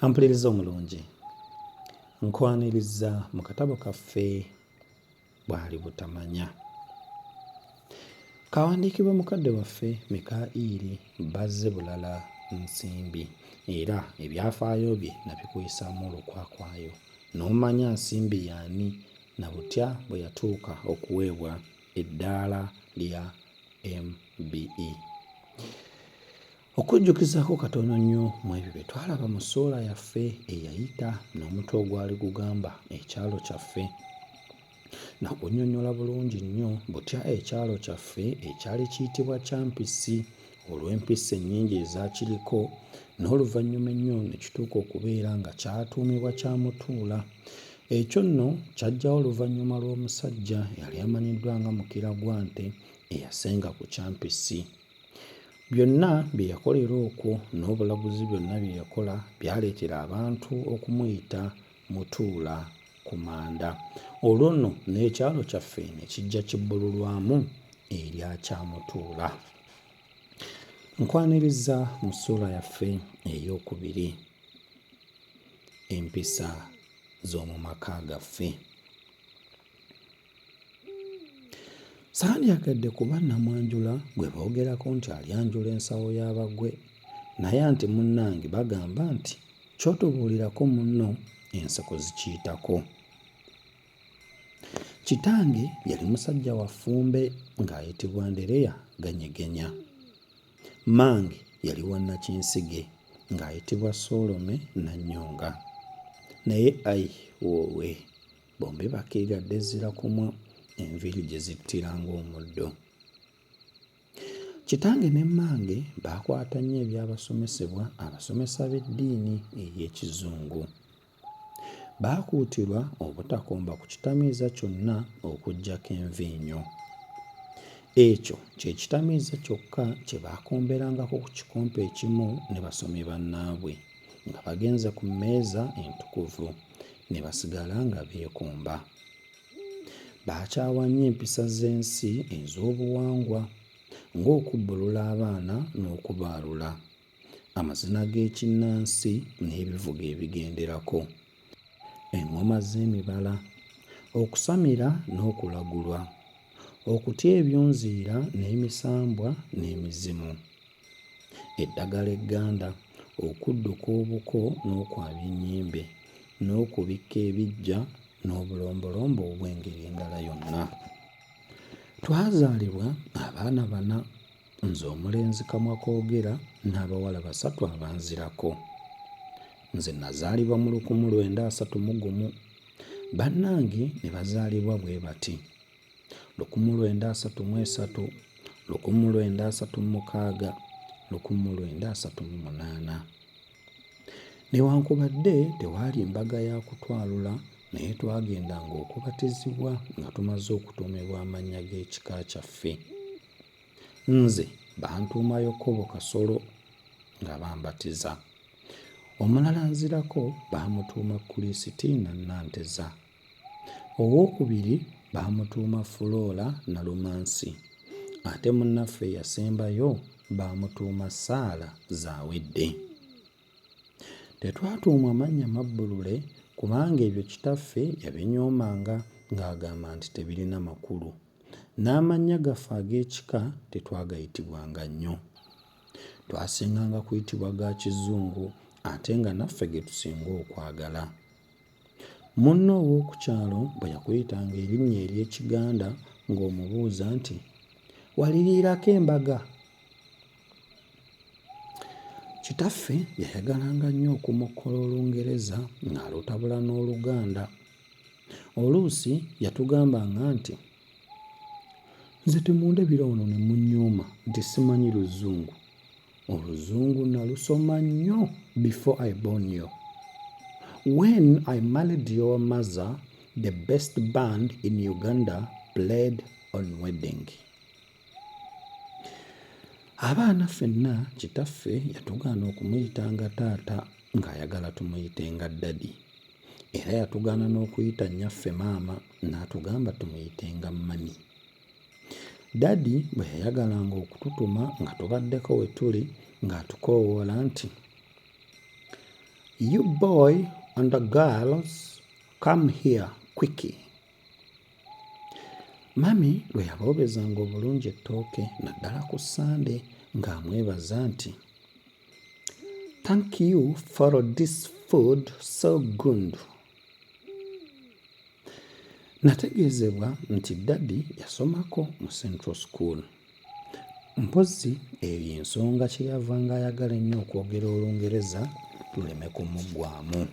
Ampuliriza omulungi, nkwaniriza mu katabo kaffe Bwali Butamanya. Kawandiikibwa mukadde waffe Mikaili Bazzebulala Nsimbi era ebyafaayo bye nabikuyisaamu olukwakwayo n'omanya Nsimbi y'ani na butya bwe yatuuka okuweebwa eddaala lya MBE. Okujjukizaako katono nnyo mu ebyo bye twalaba mu ssuula yaffe eyayita n'omutwe ogwali gugamba Ekyalo Kyaffe. Nakunnyonnyola bulungi nnyo butya ekyalo kyaffe ekyali kiyitibwa Kyampisi olw'empisi ennyingi ezaakiriko n'oluvannyuma ennyo ne kituuka okubeera nga kyatuumibwa Kyamutuula. Ekyo nno kyajjawo oluvannyuma lw'omusajja eyali amanyiddwa nga Mukiragwante eyasenga ku Kyampisi. Byonna bye yakolera okwo n'obulaguzi byonna bye yakola byaleetera abantu okumuyita Mutuula ku manda. Olwo nno n'ekyalo kyaffe ne kijja kibbululwamu erya Kyamutuula. Nkwaniriza mu ssuula yaffe ey'okubiri, Empisa z'omu maka gaffe. Sandyagadde kuba Namwanjula gwe boogerako nti alyanjula ensawo y'abagwe naye anti munnange bagamba nti ky'otobuulirako munno enseko zikiyitako. Kitange yali musajja wa Ffumbe ng'ayitibwa Andereya Ganyegenya. Mmange yali wa Nakinsige ng'ayitibwa Soolome Nannyonga. Naye ai woowe! Bombi bakkirira dda ezzira kumwa, enviiri gye zittira ng'omuddo. Kitange ne mmange baakwata nnyo ebyabasomesebwa abasomesa b'eddiini ey'Ekizungu. Baakuutirwa obutakomba ku kitamiiza kyonna okuggyako enviinyo. Ekyo kye kitamiiza kyokka kye baakomberangako ku kikompe ekimu ne basomi bannaabwe nga bagenze ku mmeeza entukuvu. ne basigala nga beekomba. Baakyawa nnyo empisa z'ensi ez'obuwangwa ng'okubbulula abaana n'okubaalula, amazina g'ekinnansi n'ebivuga ebigenderako, eŋŋoma z'emibala, okusamira n'okulagulwa, okutya ebyonziira n'emisambwa n'emizimu. Eddagala egganda, okudduka obuko n'okwabya ennyimbe, n'okubikka ebiggya n'obulombolombo obw'engeri endala yonna. Twazaalibwa abaana bana, nze omulenzi kamwakoogera n'abawala basatu abanzirako. Nze nazaalibwa mu 1931, bannange ne bazaalibwa bwe bati. 1933, 1936, 1938. Newankubadde tewaali mbaga ya kutwalula naye twagendanga okubatizibwa nga tumaze okutuumibwa amannya g'ekika kyaffe. Nze bantuuma Yokobo Kasolo nga bambatiza. Omulala anzirako baamutuuma Kulisitiina Nanteza. Owookubiri baamutuuma Fuloora Nalumansi ate munnaffe eyasembayo baamutuuma Sarah Zawedde. Tetwatuumwa mannya mabbulule kubanga ebyo kitaffe yabinyoomanga ng'agamba nti tebirina makulu. N'amannya gaffe ag'ekika tetwagayitibwanga nnyo. Twasinganga kuyitibwa ga Kizungu ate nga naffe ge tusinga okwagala. Munno ow'oku kyalo bwe yakuyitanga erinnya ery'Ekiganda ng'omubuuza nti, Waliriirako embaga? Kitaffe yayagalanga nnyo okumokkola Olungereza ng'alutabula n'Oluganda. Oluusi yatugambanga nti, Nze temundabira wano ne munnyooma nti simanyi Luzungu. Oluzungu nalusoma nnyo before I born you. When I married your mother, the best band in Uganda played on wedding. Abaana ffenna kitaffe yatugaana okumuyitanga taata ng'ayagala tumuyitenga daddy. Era yatugaana n'okuyita nnyaffe maama n'atugamba tumuyitenga mummy. Daddy bwe yayagalanga okututuma nga tubaddeko we tuli ng'atukoowoola nti, You boy and the girls come here quicky. Mummy lwe yaboobezanga obulungi ettooke naddala ku Ssande ng'amwebaza nti, Thank you for this food so good. Nategeezebwa nti Daddy yasomako mu Central School. Mpozzi eyo y'ensonga kye yavanga ayagala ennyo okwogera Olungereza luleme kumuggwaamu.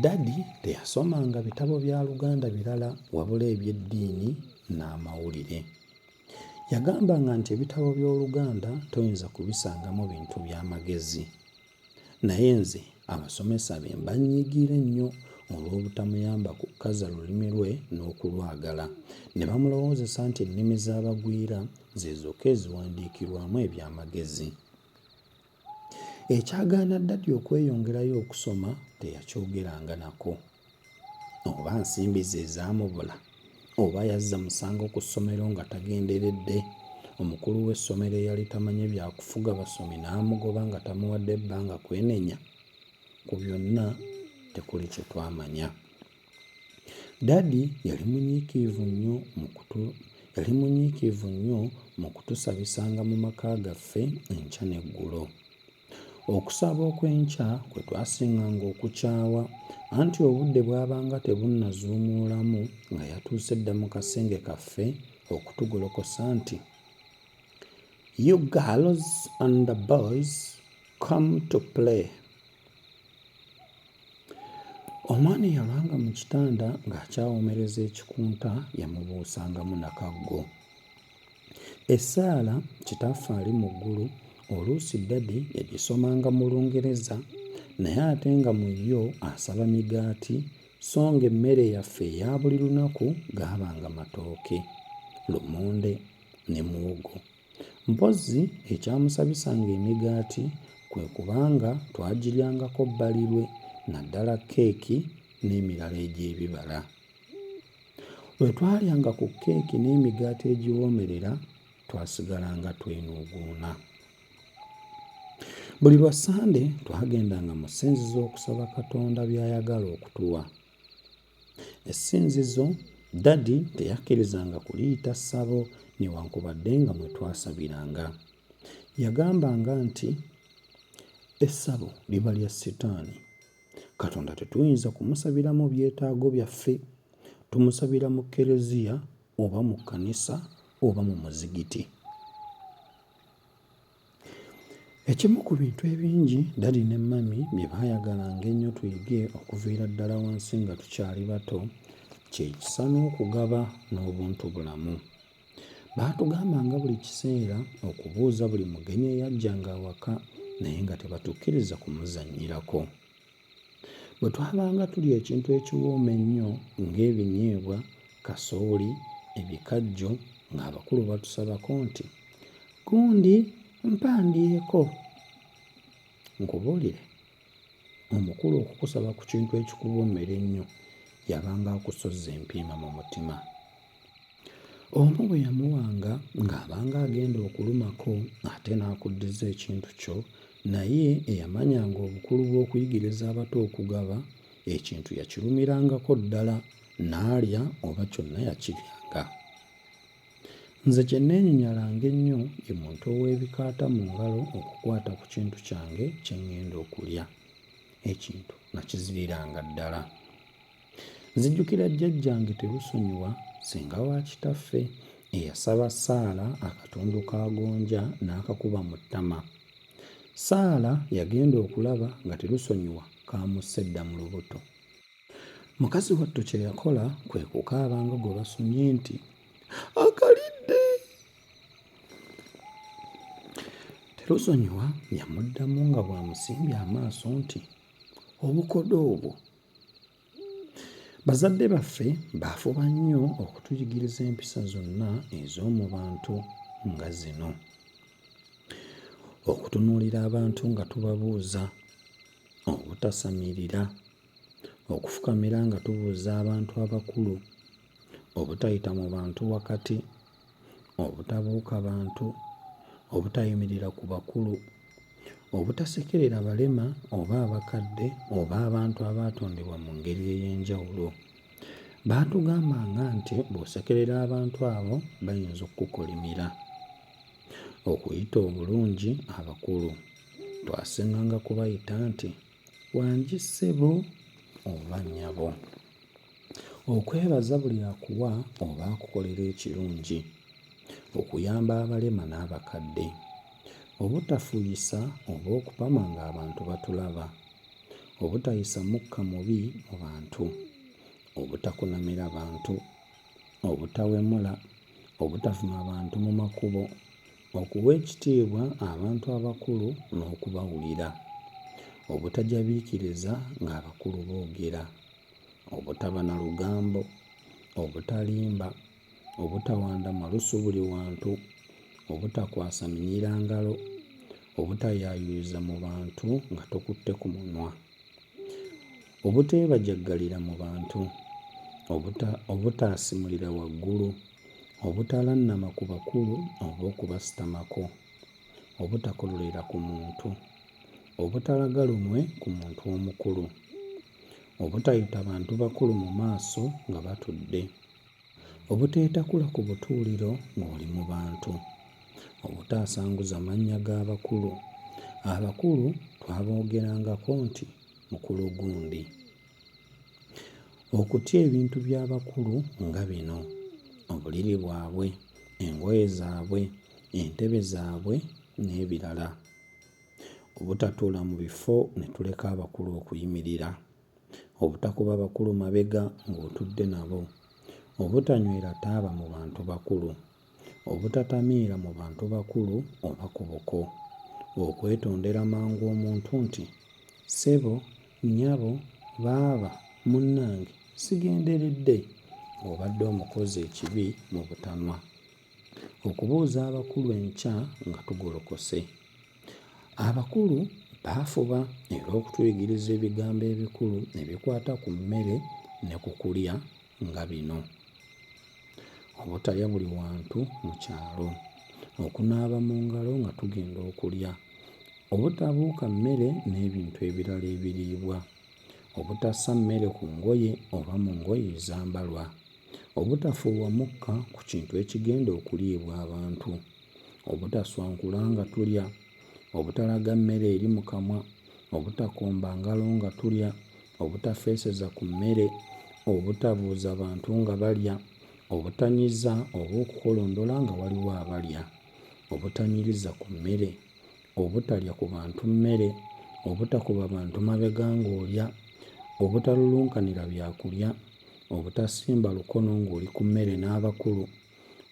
Daddy teyasomanga bitabo bya Luganda birala wabula eby'eddiini n'amawulire. Yagambanga nti ebitabo by'Oluganda toyinza kubisangamu bintu bya magezi. Naye nze abasomesa be bannyiigira ennyo olw'obutamuyamba kukaza lulimi lwe n'okulwagala, ne bamulowoozesa nti ennimi z'abagwira ze zokka eziwandiikirwamu eby'amagezi. Ekyagaana Daddy okweyongerayo okusoma teyakyogeranga nako. Oba nsimbi ze zaamubula, oba yazza musango ku ssomero nga tagenderedde, omukulu w'essomero eyali tamanyi bya kufuga basomi n'amugoba nga tamuwadde bbanga kwenenya? Ku byonna tekuli kye twamanya. Daddy yali munyiikivu nnyo mu yali munyiikivu nnyo mu kutusabisanga mu maka gaffe enkya n'eggulo. Okusaba okw'enkya kwe twasinganga okukyawa anti obudde bwabanga tebunnazuumulamu nga yatuuse dda mu kasenge kaffe okutugolokosa nti, You girls and the boys come to play. Omwana eyalwanga mu kitanda ng'akyawoomereza ekikunta yamubuusangamu na kaggo. Essaala Kitaffe ali mu ggulu oluusi Daddy yagisomanga mu Lungereza naye ate nga mu yo asaba migaati so ng'emmere yaffe eya buli lunaku gaabanga matooke, lumonde ne muwogo. Mpozzi ekyamusabisanga emigaati kwe kuba nga twagiryangako bbalirwe naddala kkeeki n'emirala egy'ebibala. Lwe twalyanga ku kkeeki n'emigaati egiwoomerera twasigalanga twenuuguuna. Buli lwa Ssande twagendanga mu ssinzizo okusaba Katonda by'ayagala okutuwa. Essinzizo Daddy teyakkirizanga kuliyita ssabo newankubadde nga mwe twasabiranga. Yagambanga nti essabo liba lya sitaani. Katonda tetuyinza kumusabiramu byetaago byaffe. Tumusabira mu Kkereziya oba mu kkanisa oba mu muzigiti. Ekimu ku bintu ebingi Daddy ne Mummy bye baayagalanga ennyo tuyige okuviira ddala wansi nga tukyali bato kye kisa n'okugaba n'obuntubulamu. Baatugambanga buli kiseera okubuuza buli mugenyi eyajjanga awaka naye nga tebatukkiriza kumuzannyirako. Bwe twabanga tulya ekintu ekiwooma ennyo ng'ebinyeebwa, kasooli, ebikajjo ng'abakulu batusabako nti, Gundi mpa ndyeko. Nkubuulire, omukulu okukusaba ku kintu ekikuwoomera ennyo yabanga akusozze empiima mu mutima. Omu bwe yamuwanga ng'abanga agenda okulumako ate n'akuddiza ekintu kyo naye eyamanyanga obukulu bw'okuyigiriza abato okugaba, ekintu yakirumirangako ddala n'alya oba kyonna yakiryanga. Nze kye nneenyinyalanga ennyo ye muntu ow'ebikaata mu ngalo okukwata ku kintu kyange kye ŋŋenda okulya. Ekintu nakiziriranga ddala. Nzijukira jjajjange Terusonyiwa, ssenga wa kitaffe, eyasaba Sarah akatundu ka gonja n'akakuba mu ttama. Sarah yagenda okulaba nga Terusonyiwa kaamusse dda mu lubuto. Mukazi wattu kye yakola kwe kukaaba nga gwe basonye nti, Akalidde! Terusonyiwa yamuddamu nga bw'amusimbye amaaso nti, Obukodo obwo! Bazadde baffe baafuba nnyo okutuyigiriza empisa zonna ez'omu bantu nga zino. Okutunuulira abantu nga tubabuuza, obutasamirira, okufukamira nga tubuuza abantu abakulu, obutayita mu bantu wakati, obutabuuka bantu, obutayimirira ku bakulu. Obutasekerera balema oba abakadde oba abantu abaatondebwa mu ngeri ey'enjawulo. Baatugambanga nti bw'osekerera abantu abo bayinza okukukolimira. Okuyita obulungi abakulu. Twasinganga kubayita nti, Wangi ssebo oba nnyabo. Okwebaza buli akuwa oba akukolera ekirungi. Okuyamba abalema n'abakadde. Obutafuuyisa oba okupama ng'abantu batulaba. Obutayisa mukka mubi mu bantu. Obutakunamira bantu. Obutawemula. Obutavuma bantu mu makubo. Okuwa ekitiibwa abantu abakulu n'okubawulira. Obutajabiikiriza ng'abakulu boogera. Obutaba na lugambo. Obutalimba. Obutawanda malusu buli wantu. Obutakwasa minyira ngalo. Obutayaayuyiza mu bantu nga tokutte ku munwa. Obuteebajaggalira mu bantu. Obutaasimulira waggulu. Obutalannama ku bakulu oba okubasitamako. Obutakololera ku muntu. Obutalaga lunwe ku muntu omukulu. Obutayita bantu bakulu mu maaso nga batudde. Obuteetakula ku butuuliro ng'oli mu bantu. Obutaasanguza mannya ga bakulu. Abakulu twaboogerangako nti mukulu gundi. Okutya ebintu by'abakulu nga bino, obuliri bwabwe, engoye zaabwe, entebe zaabwe n'ebirala. Obutatuula mu bifo ne tuleka abakulu okuyimirira. Obutakuba bakulu mabega ng'otudde nabo. Obutanywera taaba mu bantu bakulu. Obutatamiira mu bantu bakulu oba ku buko. Okwetondera mangu omuntu nti, Ssebo, nnyabo, baaba, munnange, sigenderedde, ng'obadde omukoze ekibi mu butanwa. Okubuuza abakulu enkya nga tugolokose. Abakulu baafuba era okutuyigiriza ebigambo ebikulu ebikwata ku mmere ne ku kulya nga bino. Obutalya buli wantu mu kyalo. Okunaaba mu ngalo nga tugenda okulya. Obutabuuka mmere n'ebintu ebirala ebiriibwa. Obutassa mmere ku ngoye oba mu ngoye ezambalwa. Obutafuuwa mukka ku kintu ekigenda okuliibwa abantu. Obutaswankula nga tulya. Obutalaga mmere eri mu kamwa. Obutakomba ngalo nga tulya. Obutafeeseza ku mmere. Obutabuuza bantu nga balya. Obutanyiza oba okukolondola nga waliwo abalya. Obutanyiriza ku mmere. Obutalya ku bantu mmere. Obutakuba bantu mabega ng'olya. Obutalulunkanira byakulya. Obutasimba lukono ng'oli ku mmere n'abakulu.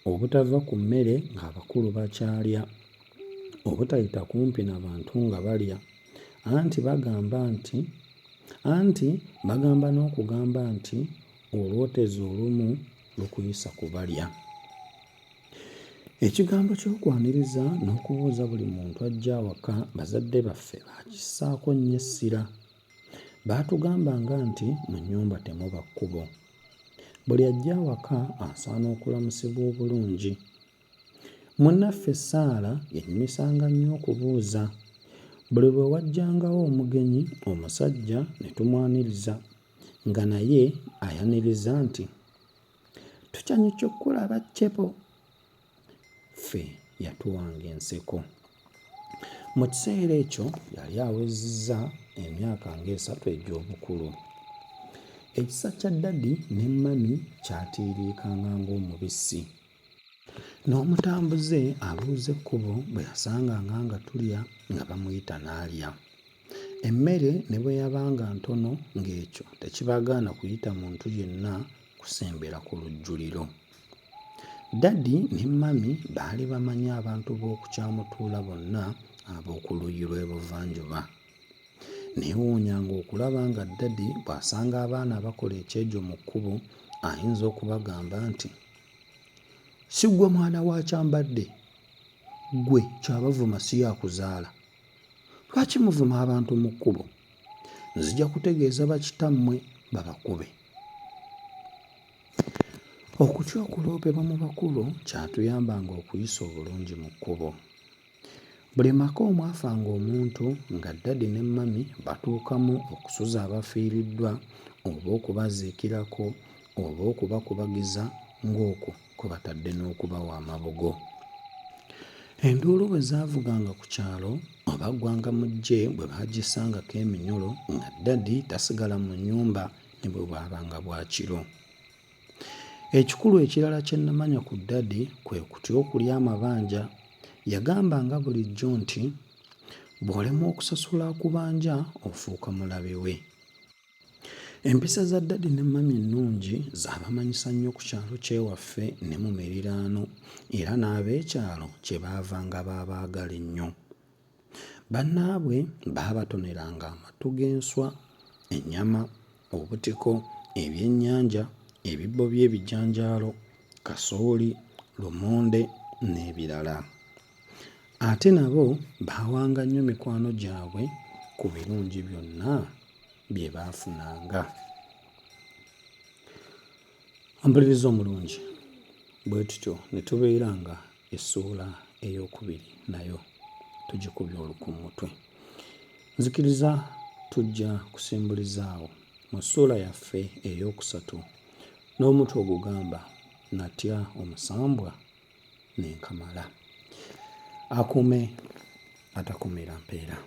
Obutava ku mmere ng'abakulu bakyalya. Obutayita kumpi na bantu nga balya. Anti bagamba nti anti bagamba n'okugamba nti olwoteza olumu lukuyisa ku balya. Ekigambo ky'okwaniriza n'okubuuza buli muntu ajja awaka bazadde baffe baakissaako nnyo essira. Baatugambanga nti mu nnyumba temuba kkubo. Buli ajja awaka asaana okulamusibwa obulungi. Munnaffe Sarah yanyumisanga nnyo okubuuza. Buli lwe wajjangawo omugenyi omusajja ne tumwaniriza nga naye ayaniriza nti, Tucanyuka okukulaba ssebo. Ffe yatuwanga enseko. Mu kiseera ekyo yali awezezza emyaka ng'esatu egy'obukulu. Ekisa kya Daddy ne Mummy kyatiiriikanga ng'omubisi. N'omutambuze abuuza ekkubo bwe yasanganga nga tulya nga bamuyita n'alya. Emmere ne bwe yabanga ntono ng'ekyo tekibagaana kuyita muntu yenna kusembera ku lujjuliro. Daddy ne Mummy baali bamanyi abantu b'oku Kyamutuula bonna ab'oku luuyi lw'ebuvanjuba. Nneewuunyanga okulaba nga Daddy bw'asanga abaana abakola ekyejo mu kkubo ayinza okubagamba nti, Si ggwe mwana wa Kyambadde? Ggwe Kyabavuma si y'akuzaala? Lwaki muvuma abantu mu kkubo? Nzija kutegeeza bakitammwe babakube. Okutya okuloopebwa mu bakulu kyatuyambanga okuyisa obulungi mu kkubo. Buli maka omwafanga omuntu nga ddadi ne mmami batuukamu okusuza abafiiriddwa oba okubaziikirako oba okubakubagiza ng'okwo kwe batadde n'okubawa amabugo. Enduulu bwe zaavuganga ku kyalo oba Ggwangamujje bwe baagissangako eminyolo nga ddadi tasigala mu nnyumba ne bwe bwabanga bwa kiro. Ekikulu ekirala kye nnamanya ku Ddadi kwe kutya okulya amabanja. Yagambanga bulijjo nti, Bw'olemwa okusasula akubanja ofuuka mulabe we. Empisa za Ddadi ne Mmami ennungi zaabamanyisa nnyo ku kyalo ky'ewaffe ne mu miriraano era n'abeekyalo kye baavanga babaagala ennyo. Bannaabwe baabatoneranga amatu g'enswa, ennyama, obutiko, ebyennyanja, ebibbo by'ebijanjaalo, kasooli, lumonde n'ebirala. Ate nabo baawanga nnyo mikwano gyabwe ku birungi byonna bye baafunanga. Ompuliriza omulungi, bwe tutyo ne tubeera nga essuula ey'okubiri nayo tugikubye oluku mu mutwe. Nzikiriza tujja kusimbuliza awo mu ssuula yaffe ey'okusatu n'omutwe ogugamba Natya omusambwa ne nkamala. Akuume atakuumira mpeera.